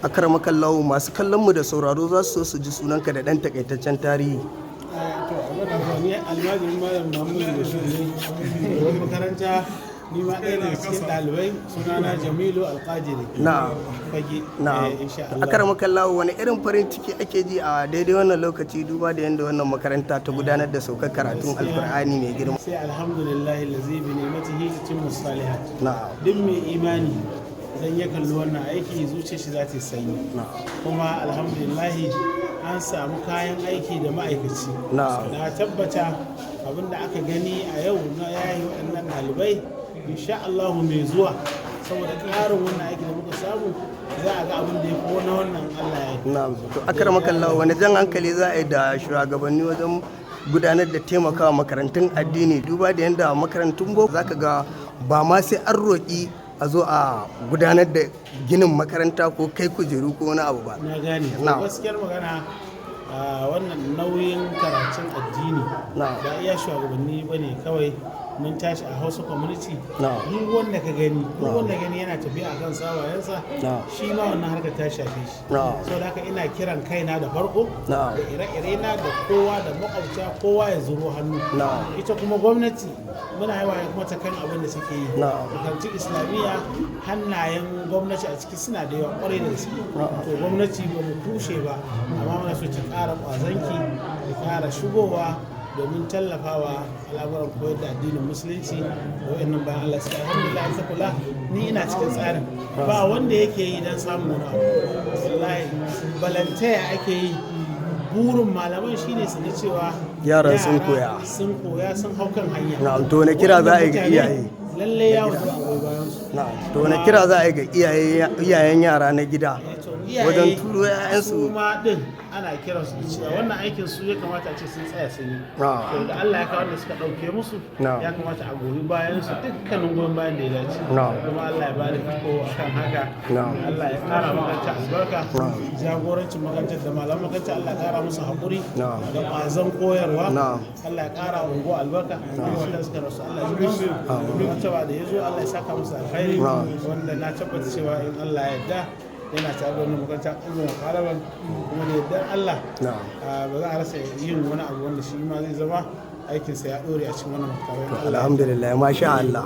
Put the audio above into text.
Akaramakallahu, masu kallon mu da sauraro za su so su ji sunanka da ɗan takaitaccen tarihi. To, abin da ni almajirin Malam Muhammadu Bashir ne, wani makaranta, ni ma ɗaya daga cikin ɗalibai, sunana Jamilu Alƙadiri Fage. Insha Allah. Akaramakallahu, wani irin farin ciki ake ji a daidai wannan lokaci, duba da yadda wannan makaranta ta gudanar da saukar karatun Alkur'ani mai girma? Sai alhamdulillah lazi bi ni'matihi tatimmu salihat. Duk mai imani idan ya kalli wannan aiki, zuciyar shi za ta yi sanyi. Kuma alhamdulillah an samu kayan aiki da ma'aikaci. Na tabbata abin da aka gani a yau na yayi waɗannan ɗalibai, insha Allahu mai zuwa, saboda ƙarin wannan aiki da muka samu, za a ga abin da ya fi na wannan, Allah ya yi. Na'am. To, akaramakallahu, wani jan hankali za a yi da shugabanni wajen gudanar da taimakawa makarantun addini, duba da yadda makarantun boko zaka ga ba ma sai an roƙi a zo a gudanar da ginin makaranta ko kai kujeru ko wani abu ba? Na gane. To, gaskiyar magana, a wannan nauyin karatun addini ba iya shugabanni ba ne kawai. Mun tashi a Hausa community, duk wanda ka gani, duk wanda gani yana tafiya akan sawayensa, shi ma wannan harkar ta shafe shi. Saboda haka ina kiran kaina da farko da ire-ire na da kowa da makwabta, kowa ya zuro hannu. Ita kuma gwamnati muna yawa kuma ta kan abin da suke yi. Makarantun Islamiyya, hannayen gwamnati a ciki suna da yawa kwarai da gaske. To, gwamnati ba mu kushe ba, amma muna so ta ƙara ƙwazonki ta ƙara shigowa domin tallafawa al'amuran koyar da addinin Musulunci da wa'annan bayan Allah suka. Alhamdulillah, an kula ni ina cikin tsarin, ba wanda yake yi don samun wani abu. Wallahi balantaya ake yi. Burin malaman shine su ga cewa yaran sun koya. Sun koya, sun hau kan hanya. Na'am. To, wani kira za a yi ga Waɗannan iyaye? mutane, lallai ya wajaba a goyi bayan su. Na'am. To, wani kira za a yi ga iyaye, iyayen yara na gida, To, iyaye wajen turo 'ya'yansu? su ma din ana kiran su da cewa wannan aikin su ya kamata a ce sun tsaya sun yi. To, da Allah ya kawo wanda suka ɗauke musu, ya kamata a goyi bayan su dukkanin goyon bayan da ya dace. Kuma Allah ya bada iko akan haka. Allah ya ƙara makaranta albarka. Jagorancin makarantar da malaman makarantar, Allah ya ƙara musu haƙuri da ƙwazon koyarwa. Allah ya ƙara wa unguwa albarka. Wanda suka rasu, Allah ya ji kansu. Martaba da ya zo, Allah ya saka musu alkhairi. Wanda na tabbata cewa in Allah ya yarda yana tare da wannan makaranta ɗin ƙaraban, kuma da yardar Allah ba za a rasa yin wani abu wanda shi ma zai zama aikinsa ya ɗore a cikin wannan makaranta. Alhamdulillah, masha Allah.